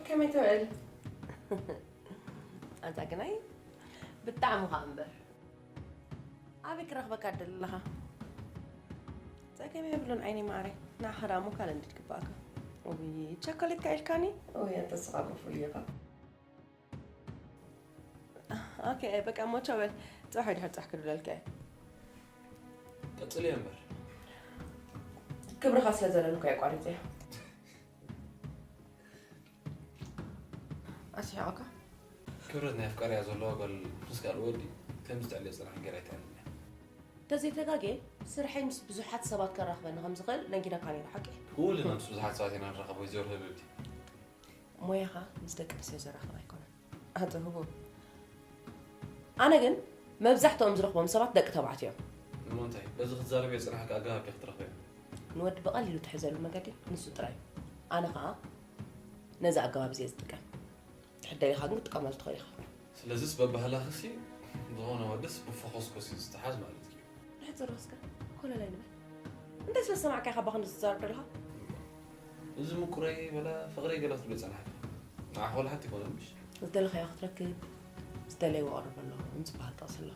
ከመይ ትውዕል? ኣንታ ግናይ ብጣዕሚ ኸኣ እምበር። ኣበይ ክረኽበካ ደለኻ? ጸገም የብሉን ዓይኒ ማዕረይ። ንዓኻ ደኣ እሞ ካልእ እንድድ ግባእካ። ውይ፣ ቸኮሌት ከ ኢልካኒ? ውይ፣ ኣንተ ስኻ ብፍሉይ ኢኻ። ኦኬ፣ በቃ እሞ ቻው በል። ጽባሕ ወይ ድሕሪ ጽባሕ ክድውለልካ እየ። ቀጽልዮ እምበር። ክብርኻ ስለ ዘለኒ እኮ እየ ኣቋሪጸዮ። ኣስሒቐካ? ክብረት ናይ ኣፍቃሪኣ ዘለዋ ጓል ምስ ካልእ ወዲ ከምዚ ትዕልዮ ጽናሕ ገይራ ኣይትኣምንን እያ። ተዘይተጋግየ፣ ስርሐይ ምስ ብዙሓት ሰባት ከራኽበኒ ከም ዝኽእል ነጊረካ ነይረ፣ ሓቂ? ኩልና ምስ ብዙሓት ሰባት ኢና ንራኸብ፣ ወይዘሮ ህብብቲ። ሞያኻ ምስ ደቂ ኣንስትዮ ዘራኽብ ኣይኮነን። ኣቶ ህቡብ፣ ኣነ ግን መብዛሕትኦም ዝረኽቦም ሰባት ደቂ ተባዕትዮ እዮም። እሞ እንታይ በዚ ክትዛረብዮ ዝጸናሕኪ ኣገባብ ዲኺ ትረኽብዮ? ንወዲ ብቐሊሉ ትሕዘሉ መገዲ ንሱ ጥራይ እዩ። ኣነ ኸኣ ነዚ ኣገባብ እዚ እየ ዝጥቀም። ድሕር ደሊኻ ግን ክትጥቀመሉ ትኽእል ኢኻ። ስለዚስ በባህላኺሲ ዝኾነ ወድስ ብፎኾስኮስ እዩ ዝተሓዝ ማለት እዩ። ንሕጽር እስከ ኮለል ኣይንበል። እንታይ ስለ ዝሰማዕካ ኢኻ ባኽንዲ ትዛረብ ዘለኻ? እዚ ምቁረይ በላ ፍቕረይ ገለ ክትብሎ ጸናሕካ። ንዓኻ ወላ ሓንቲ ኣይኮነን ምሽ? ዝደለኻዮ ክትረክብ፣ ዝደለይዎ ኣቕርበሎም ዝበሃል ጥቕሲ ኣሎ።